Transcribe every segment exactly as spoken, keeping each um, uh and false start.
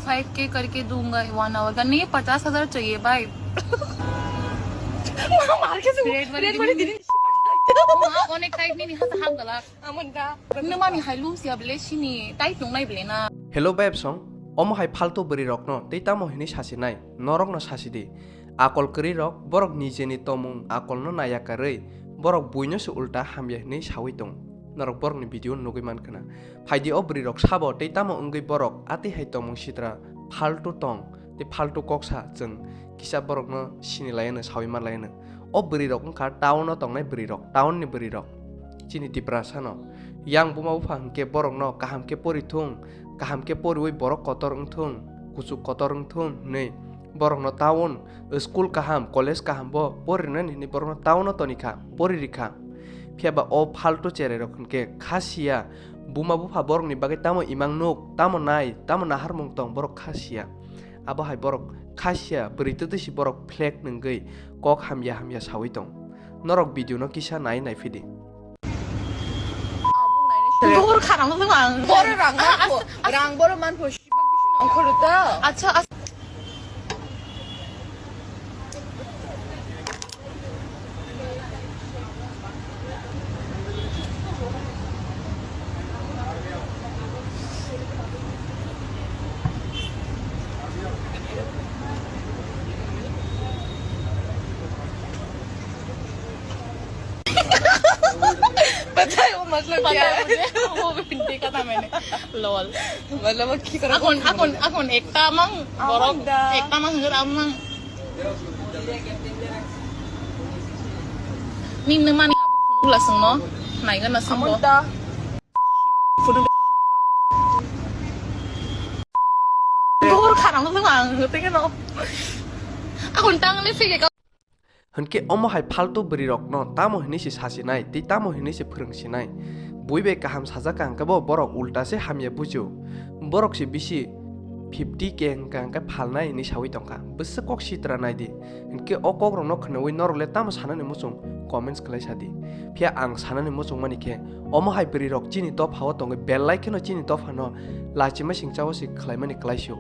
फाइव के करके दूंगा वन आवर का। नहीं, पचास हजार चाहिए भाई। मार के से रेड वाली रेड वाली दीदी। दीदी। हाँ, अनेक टाइप नहीं, यहाँ से हम गला। Amonda. Numa ni hai lum siya ble sini, tai tong nai ble na. Hello, bayapsong, omo hai phaltu bwrwi rokno tei tamo hinwi sasi nai, norokno sasi di. Akol kwrwi rok, borok nijeni tomung akolno naiya karwi, borok buino se ulta hamya hinwi sawi tong. Norok borokni video nugwi mankha na. Phaidi o bwrwi rok sabo tei tamo wngwi borok atwi hai tomung sitra phaltu tong tei phaltu kok sa chwng kisa borokno sini lai ano, sawi man lai ano. O bwrwi rok wngkha town o tongnai bwrwi rok, town ni bwrwi rok. Chini Tiprasa no. Yang buma bupha hwnkhe borokno kaham khe pori thung, kaham khe poriwi borok kotor wng thung, kuchuk kotor wng thung hinwi borokno town, school kaham, college kaham bo pori rwnani hinwi borokno town o toni kha, pori ri kha. Phiya ba o phaltu cherai rok hwnkhe kha siya, buma bupha borokni bagwi tamo imang nuk, tamo nai, tamo naharmung tong, borok kha siya. Abo hai borok kha siya, bwrwi twtwi si borok phlek nungwi kok hamya hamya sawi tong. Norok video no kisa nai nai phidi. Bor khanang thung ang. Bor rang manpho, rang bor manpho, sibak bisu nang khoro ta. Acha, acha. पता है वो मतलब क्या है? वो भी देखा था मैंने। Lol. मतलब वो की तरह akon akon akon ekta mang borok ekta mang hwnkhe amang. Ni nung mani abo phunuk la sungno, naiga na sungbo. Amonda. Phunuk. Bor khanang thung ang, teke no. Akon tang le fige ka. Hwnkhe omo hai phaltu bwrwi rokno tamo hinwi se sasinai tei tamo hinwi se phwrwngsinai? Bui bai kaham sajak ka hwnkhe bo borok ulta se hamya bujio. Borok se bisi fifty K hwnkha hwnkhe phalnai hinwi sawi tongkha. Bwswk kok sitra naidi. Hwnkhe o kokrokno khwnawi norok le tamo sanani muchung comments khlai sadi. Phiya ang sanani muchungmani khe, omo hai bwrwi rok chini dopha o tongwi belai kheno chini dopha no lachima singcha o se khlaimani klaisio.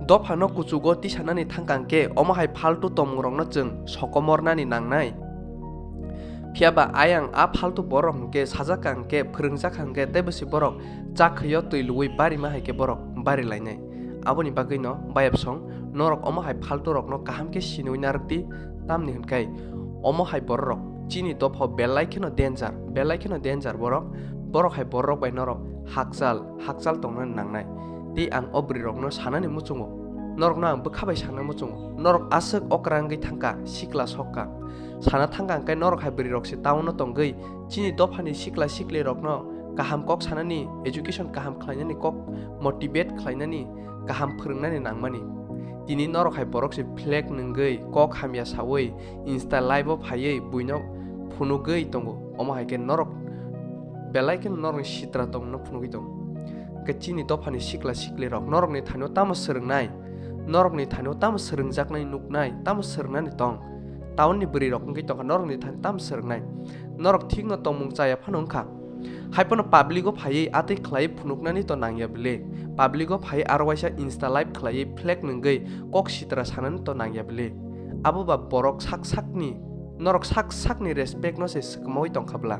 Dopha no kuchugo tisanani thangkang khe omo hai phaltu tongmung rokno chwng sokomornani nangnai. Phiya ba ayang a phaltu borok hwnkhe sajak kang khe phwrwngjak kang khe tei bwswi borok chakhwio twi luwi barima hai khe borok bari lainai. Aboni bagwi no bayapsong norok omo hai phaltu rokno kaham khe siniwi narwk di, tamni hwnkhai omo hai borok rok chini dopha o belai kheno danger, belai kheno danger borok, borok hai borok bai norok hakchal, hakchal tongna nangnai. Tei ang o bwrwi rokno sanani muchungo, norokno ang bwkha bai sana muchungo, norok aswk okra wngwi thangkha, sikla sokka. Sana thangkha hwnkhe norok hai bwrwi rok se town o tongwi chini dophani sikla sikli rokno kaham kok sanani, education kaham khlainani kok motivate khlainani, kaham phwrwngnani nangmani. Tini norok hai borok se flag nungwi, kok hamya sawi, Insta live o phaiwi buino phunugwi tongo. Omo hai khe norok belai kheno norokni sitra tongmano phunugwi tongo. Hwnkhe chini dophani sikla sikli rok norokni thaino tamo swrwngnai? Norokni thaino tamo swrwngjaknai nuknai, tamo swrwngnani tong? Town ni bwrwi rok wngwi tongkha, norokni thaino tamo swrwngnai? Norok thikno tongmung chaya phano wngkha. Haiphano public o phaiwi atwi khlaiwi phunuknani to nangya bwle. Public o phaiwi aro waisa Insta live khlaiwi flag nungwi kok sitra sanani to nangya bwle. Abo ba borok sak sakni, norok sak sakni respect no se swkamawi tongkha bwla.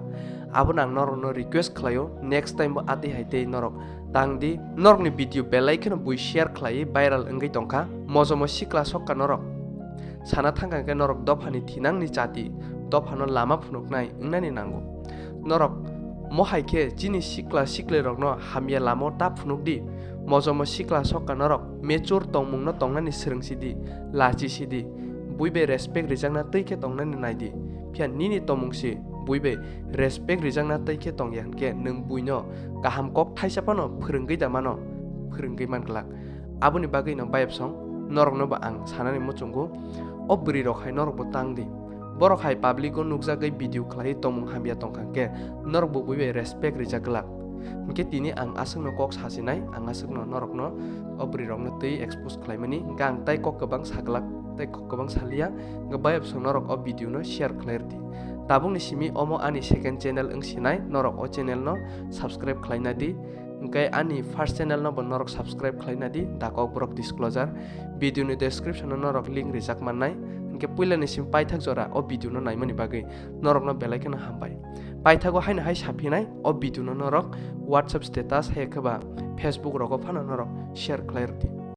Abono ang norokno request khlaio, next time bo atwi hai tei norok tang di. Norokni video belai kheno bui share khlaiwi viral wngwi tongkha. Mojomo sikla sokka norok. Sana thangkha hwnkhe norok dophani thinangni chati, dophano lama phunuknai wngnani nango. Norok mo hai khe chini sikla siklirokno hamya lama ta phunuk di. Mojomo sikla sokka norok mature tongmungno tongnani swrwng si di, lachi si di. Bui bai respect rijakna twi khe tongnani nai di. Phiya nini tongmung si bui bai respect rijakna twi khe tongya hwnkhe nwng buino kaham kok thaisa phano phwrwngwi da mano, phwrwngwi man glak. Aboni bagwi no bayapsong norokno bo ang sanani muchungo, o bwrwi rok hai norok bo tang di. Borok hai public o nukjagwi video khlaiwi tongmung hamya tongkha hwnkhe norok bo bui bai respect rijak glak. Hwnkhe tini ang aswkno kok sasinai, ang aswkno norokno o bwrwi rokno twi expose khlaimani, hwnkhe ang tai kok kwbang sa glak, tai kok kwbang saliya, hwnkhe bayapsong norok o video no share khlai rwdi. Tabukni simi omo ani second channel wngsinai, norok o channel no subscribe khlaina di. Hwnkhe ani first channel no bo norok subscribe khlai na di, The Kokborok Disclosure. Video ni description o norok link rijak mannai. Hwnkhe puila ni simi paithak jora o video no naimani bagwi norok no belai kheno hambai. Paithago haino hai saphinai o video no norok WhatsApp status hai khe ba Facebook rogo phano norok share khlai rwdi.